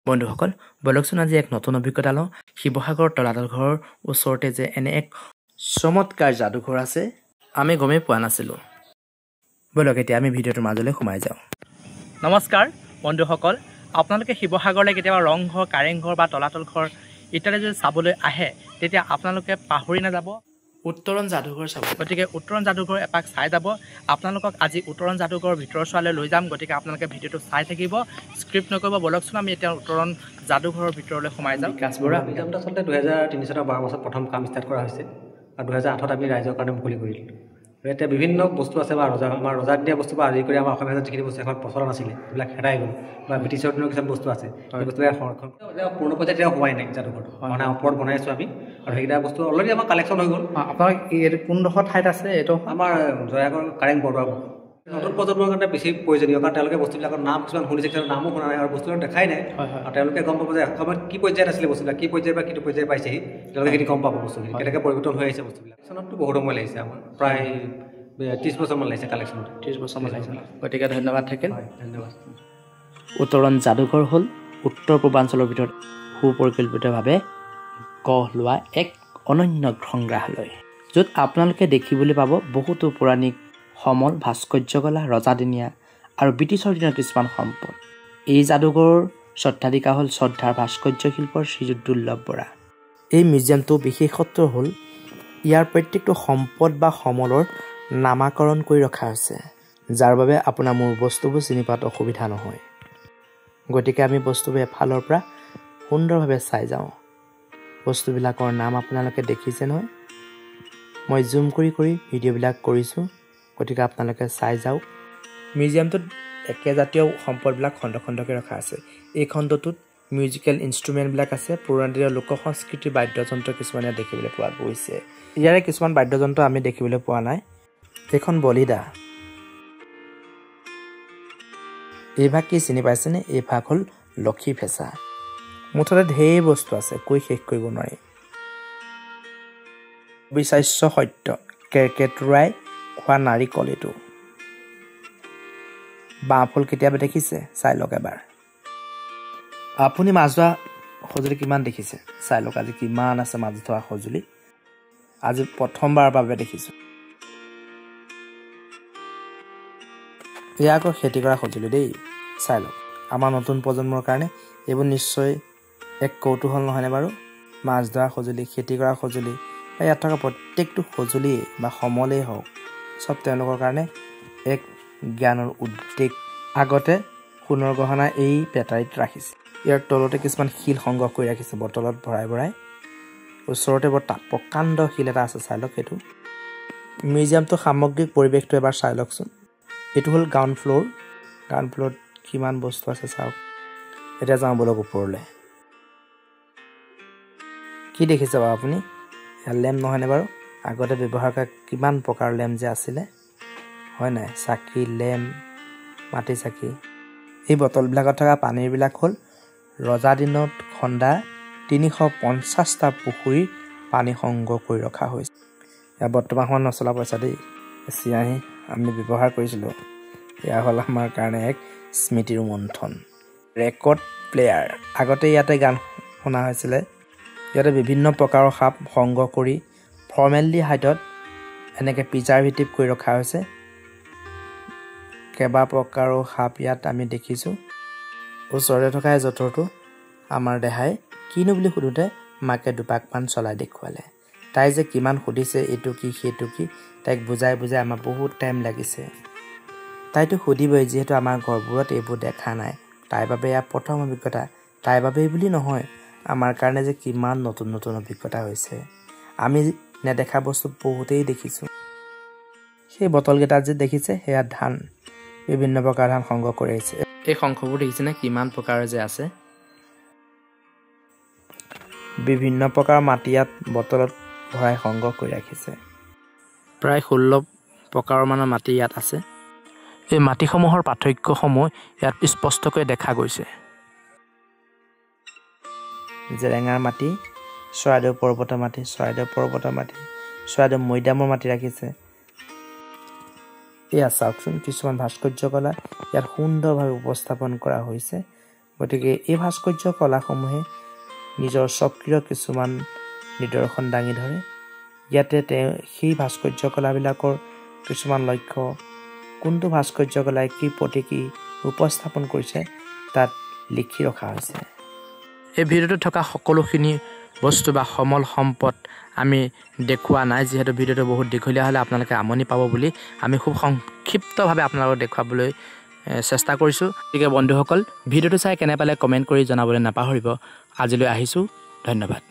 বন্ধুসকল বলকচোন আজি এক নতুন অভিজ্ঞতা লওঁ। শিৱসাগৰ তলাতল ঘৰৰ ওচৰতে যে এনে এক চমৎকাৰ যাদুঘৰ আছে আমি গমেই পোৱা নাছিলোঁ। ব'লক এতিয়া আমি ভিডিঅ'টোৰ মাজলৈ সোমাই যাওঁ। নমস্কাৰ বন্ধুসকল, আপোনালোকে শিৱসাগৰলৈ কেতিয়াবা ৰংঘৰ, কাৰেংঘৰ বা তলাতল ঘৰ ইত্যাদি যদি চাবলৈ আহে তেতিয়া আপোনালোকে পাহৰি নাযাব উত্তৰণ যাদুঘৰ চাব। গতিকে উত্তৰণ যাদুঘৰ এপাক চাই যাব। আপোনালোকক আজি উত্তৰণ যাদুঘৰৰ ভিতৰৰ চোৱালৈ লৈ যাম, গতিকে আপোনালোকে ভিডিঅ'টো চাই থাকিব, স্ক্ৰিপ্ট নকৰিব। ব'লকচোন আমি এতিয়া উত্তৰণ যাদুঘৰৰ ভিতৰলৈ সোমাই যাওঁ। বিকাশ বৰা। মিউজিয়ামটো আচলতে 2003 চনৰ 12 বছৰত প্ৰথম কাম ষ্টাৰ্ট কৰা হৈছে আৰু 2008ত আমি ৰাইজৰ কাৰণে মুকলি কৰিলোঁ। আৰু এতিয়া বিভিন্ন বস্তু আছে বা ৰজা আমাৰ ৰজাদিনীয়া বস্তু বা আদি কৰি আমাৰ অসমীয়া যিখিনি বস্তু এখন প্ৰচলন আছিলে সেইবিলাক হেৰাই গ'ল বা ব্ৰিটিছৰ দিনৰ কিছুমান বস্তু আছে, সেই বস্তুবিলাক সংৰক্ষণ পূৰ্ণ পৰ্যায়ত এতিয়া হোৱাই নাই। যাদুঘৰটো মানে ওপৰত বনাই আছোঁ আমি আৰু সেইকেইটা বস্তু অলৰেডি আমাৰ কালেকশ্যন হৈ গ'ল। আপোনাক এইটো কোনডোখৰ ঠাইত আছে? এইটো আমাৰ জয়াগৰ কাৰেং বৰদোৱাৰ। নতুন প্ৰজন্মৰ কাৰণে বেছি প্ৰয়োজনীয়, কাৰণ তেওঁলোকে বস্তুবিলাকৰ নাম কিছুমান শুনিছে, কিছুমান নামো শুনা নাই আৰু বস্তুবিলাক দেখাই নাই। আৰু তেওঁলোকে গম পাব যে এসময়ত কি পৰ্যায়ত আছিলে বস্তুবিলাক, কি পৰ্যায়ৰ পৰা কিটো পৰ্যায় পাইছেহি, তেওঁলোকে সেইখিনি গম পাব বস্তুখিনি কেনেকৈ পৰিৱৰ্তন হৈ আহিছে বস্তুবিলাক। কালেকশ্যনততো বহুত সময় লাগিছে আমাৰ, প্ৰায় 30 বছৰমান লাগিছে কালেকশ্যনত। 30 বছৰমান লাগিছে। গতিকে ধন্যবাদ থাকিল। ধন্যবাদ। উত্তৰণ যাদুঘৰ হ'ল উত্তৰ পূৰ্বাঞ্চলৰ ভিতৰত সুপৰিকল্পিতভাৱে গঢ় লোৱা এক অনন্য সংগ্ৰহালয়, য'ত আপোনালোকে দেখিবলৈ পাব বহুতো পৌৰাণিক সমল, ভাস্কৰ্যকলা, ৰজাদিনীয়া আৰু ব্ৰিটিছৰ দিনৰ কিছুমান সম্পদ। এই যাদুঘৰৰ স্বত্বাধিকাৰ হ'ল শ্ৰদ্ধাৰ ভাস্কৰ্য শিল্পৰ শ্ৰীযুত দুৰ্লভ বৰা। এই মিউজিয়ামটোৰ বিশেষত্ব হ'ল ইয়াৰ প্ৰত্যেকটো সম্পদ বা সমলৰ নামাকৰণ কৰি ৰখা হৈছে, যাৰ বাবে আপোনাৰ মোৰ বস্তুবোৰ চিনি পোৱাত অসুবিধা নহয়। গতিকে আমি বস্তুবোৰ এফালৰ পৰা সুন্দৰভাৱে চাই যাওঁ। বস্তুবিলাকৰ নাম আপোনালোকে দেখিছে নহয়, মই জুম কৰি কৰি ভিডিঅ'বিলাক কৰিছোঁ, গতিকে আপোনালোকে চাই যাওক। মিউজিয়ামটোত একেজাতীয় সম্পদবিলাক খণ্ড খণ্ডকৈ ৰখা আছে। এই খণ্ডটোত মিউজিকেল ইনষ্ট্ৰুমেণ্টবিলাক আছে, পুৰণি দিনৰ লোক সংস্কৃতিৰ বাদ্যযন্ত্ৰ কিছুমান ইয়াত দেখিবলৈ পোৱা গৈছে। ইয়াৰে কিছুমান বাদ্যযন্ত্ৰ আমি দেখিবলৈ পোৱা নাই। এইখন বলিদা, এইভাগ কি চিনি পাইছেনে? এই ভাগ হ'ল লক্ষী ফেঁচা। মুঠতে ঢেৰ বস্তু আছে, কৈ শেষ কৰিব নোৱাৰি। অবিশ্বাস্য সত্য, কেৰ্কেটুৱাই খোৱা নাৰিকল এইটো। বাঁহফুল কেতিয়াবা দেখিছে? চাই লওক এবাৰ। আপুনি মাছ ধৰা সঁজুলি কিমান দেখিছে? চাই লওক আজি কিমান আছে মাছ ধৰা সঁজুলি, আজি প্ৰথমবাৰৰ বাবে দেখিছোঁ। এয়া আকৌ খেতি কৰা সঁজুলি দেই, চাই লওক। আমাৰ নতুন প্ৰজন্মৰ কাৰণে এইবোৰ নিশ্চয় এক কৌতূহল নহয়নে বাৰু? মাছ ধৰা সঁজুলি, খেতি কৰা সঁজুলি, বা ইয়াত থকা প্ৰত্যেকটো সঁজুলিয়েই বা সমলেই হওক, চব তেওঁলোকৰ কাৰণে এক জ্ঞানৰ উদ্বেগ। আগতে সোণৰ গহনা এই পেটাৰীত ৰাখিছে। ইয়াৰ তলতে কিছুমান শিল সংগ্ৰহ কৰি ৰাখিছে বটলত ভৰাই ভৰাই। ওচৰতে বৰ প্ৰকাণ্ড শিল এটা আছে, চাই লওক সেইটো। মিউজিয়ামটোৰ সামগ্ৰিক পৰিৱেশটো এবাৰ চাই লওকচোন। এইটো হ'ল গ্ৰাউণ্ড ফ্ল'ৰ। গ্ৰাউণ্ড ফ্ল'ৰত কিমান বস্তু আছে চাওক। এতিয়া যাওঁ ব'লক ওপৰলৈ। কি দেখিছে বাৰু আপুনি? লেম্প নহয়নে বাৰু? আগতে ব্যৱহাৰ কৰা কিমান প্ৰকাৰৰ লেম্প যে আছিলে, হয় নাই? চাকি, লেম্প, মাটি চাকি। এই বটলবিলাকত থকা পানীবিলাক হ'ল ৰজা দিনত খন্দা 350টা পুখুৰীৰ পানী সংগ্ৰহ কৰি ৰখা হৈছে। ইয়াৰ বৰ্তমান সময়ত নচলা পইচা দেই, চিয়াহী আমি ব্যৱহাৰ কৰিছিলোঁ। এয়া হ'ল আমাৰ কাৰণে এক স্মৃতিৰ মন্থন। ৰেকৰ্ড প্লেয়াৰ, আগতে ইয়াতে গান শুনা হৈছিলে। ইয়াতে বিভিন্ন প্ৰকাৰৰ সাপ সংগ্ৰহ কৰি ফৰ্মেলডিহাইডত এনেকৈ প্ৰিজাৰ্ভেটিভ কৰি ৰখা হৈছে। কেইবা প্ৰকাৰৰ সাপ ইয়াত আমি দেখিছোঁ। ওচৰতে থকা এই যঁতৰটো আমাৰ দেহাই কিনো বুলি সোধোঁতে মাকে দুপাকমান চলাই দেখুৱালে। তাই যে কিমান সুধিছে এইটো কি সেইটো কি, তাইক বুজাই বুজাই আমাৰ বহুত টাইম লাগিছে। তাইতো সুধিবই, যিহেতু আমাৰ ঘৰবোৰত এইবোৰ দেখা নাই। তাইৰ বাবে এয়া প্ৰথম অভিজ্ঞতা। তাইৰ বাবেই বুলি নহয়, আমাৰ কাৰণে যে কিমান নতুন নতুন অভিজ্ঞতা হৈছে। আমি নেদেখা বস্তু বহুতেই দেখিছোঁ। সেই বটলকেইটাত যে দেখিছে সেয়া ধান, বিভিন্ন প্ৰকাৰৰ ধান সংগ্ৰহ কৰি আহিছে। এই শংখবোৰ দেখিছেনে কিমান প্ৰকাৰৰ যে আছে? বিভিন্ন প্ৰকাৰৰ মাটি ইয়াত বটলত ভৰাই সংগ্ৰহ কৰি ৰাখিছে। প্ৰায় 16 প্ৰকাৰৰ মানৰ মাটি ইয়াত আছে। এই মাটিসমূহৰ পাৰ্থক্যসমূহ ইয়াত স্পষ্টকৈ দেখা গৈছে। জেৰেঙাৰ মাটি, চৰাইদেউ পৰ্বতৰ মাটি, চৰাইদেউ পৰ্বতৰ মাটি, চৰাইদেউ মৈদামৰ মাটি ৰাখিছে। এয়া চাওকচোন, কিছুমান ভাস্কৰ্য কলা ইয়াত সুন্দৰভাৱে উপস্থাপন কৰা হৈছে। গতিকে এই ভাস্কৰ্য কলাসমূহে নিজৰ স্বকীয় কিছুমান নিদৰ্শন দাঙি ধৰে। ইয়াতে তেওঁ সেই ভাস্কৰ্য কলাবিলাকৰ কিছুমান লক্ষ্য, কোনটো ভাস্কৰ্য কলাই কি প্ৰতীকী উপস্থাপন কৰিছে তাত লিখি ৰখা হৈছে। এই ভিডিঅ'টোত থকা সকলোখিনি বস্তু বা সমল সম্পদ আমি দেখুওৱা নাই, যিহেতু ভিডিঅ'টো বহুত দীঘলীয়া হ'লে আপোনালোকে আমনি পাব বুলি আমি খুব সংক্ষিপ্তভাৱে আপোনালোকক দেখুৱাবলৈ চেষ্টা কৰিছোঁ। গতিকে বন্ধুসকল, ভিডিঅ'টো চাই কেনে পালে কমেণ্ট কৰি জনাবলৈ নাপাহৰিব। আজিলৈ আহিছোঁ, ধন্যবাদ।